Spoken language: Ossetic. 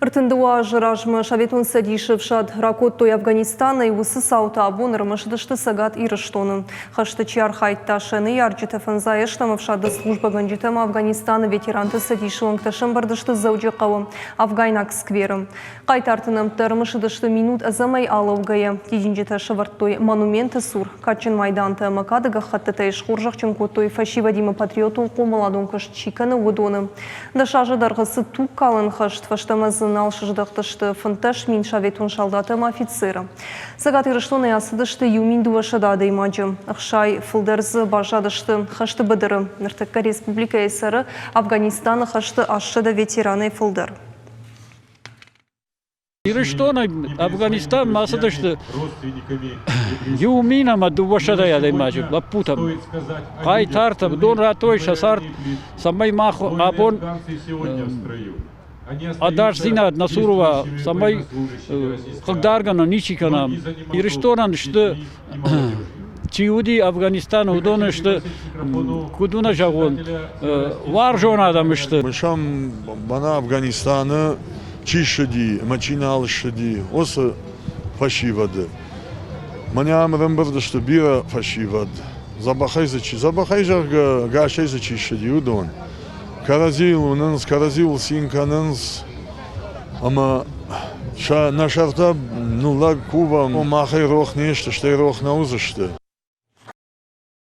32 азы размӕ Советон Цӕдисы ӕфсад ракодтой Афганистанӕй. Уыцы цаутӕ абон ӕрымысыдысты Цӕгат Ирыстоны. Хӕсты чи архайдта, сӕ ныййарджытӕ фӕндзай ӕстӕм ӕфсады службӕгӕнджытӕ ӕмӕ Афганистаны ветеранты цӕдисы уӕнгтӕ сӕмбӕрдысты Дзӕуджыхъӕуы афгайнаг скверы. Хъайтарты нӕмттӕ ӕрымысыдысты минут ӕдзӕмӕй алӕугӕйӕ. Дидинджытӕ сӕвӕрдтой монументы цур. Кадджын майдантӕ ӕмӕ кады гӕххӕттытӕй схорзӕхджын кодтой фӕсивӕдимӕ патриотон хъомыладон куыст чи кӕны, уыдоны. Дӕс азы дӕргъы цы тугкалӕн хӕст, фӕстӕмӕ дзы нал сыздӕхтысты 15 000 советон салдаты ӕмӕ офицеры. Цӕгат Ирыстонӕй ацыдысты 1200 адӕймаджы. Ӕхсай фылдӕр дзы баззадысты хӕсты быдыры. Ныртӕккӕ республикӕйы цӕры Афганистаны хӕсты 800 ветеранӕй фылдӕр. Ирыстонӕй Афганистанмӕ ацыдысты 1200 адӕймаджы лӕппутӕм, хъайтартӕм. Уыдон радтой сӕ цард, цӕмӕй мах абон ӕдасдзинад нӕ цуры уа, цӕмӕй хъыгдаргӕ нӕ ничи кӕна. Ирыстонӕн сты чи уыди Афганистаны, уыдон сты, куыд уын зӕгъон, уарзон адӕм сты. Мысӕм мӕнӕ Афганистаны чи ссыди ӕмӕ чи нал ссыди, уыцы фӕсивӕды. Мӕнӕ ам ӕрӕмбырд сты бирӕ фӕсивӕд. Дзӕбӕхӕй дзы чи, дзӕбӕхӕй зӕгъгӕ, ӕгасӕй дзы чи ссыди, уыдон. Кӕрӕдзийыл уынынц, кӕрӕдзиуыл цин кӕнынц. Ӕмӕ сӕ нӕ сӕртӕ ныллӕг кувӕм, махӕй рох не сты, стӕй рох нӕ уыдзысты.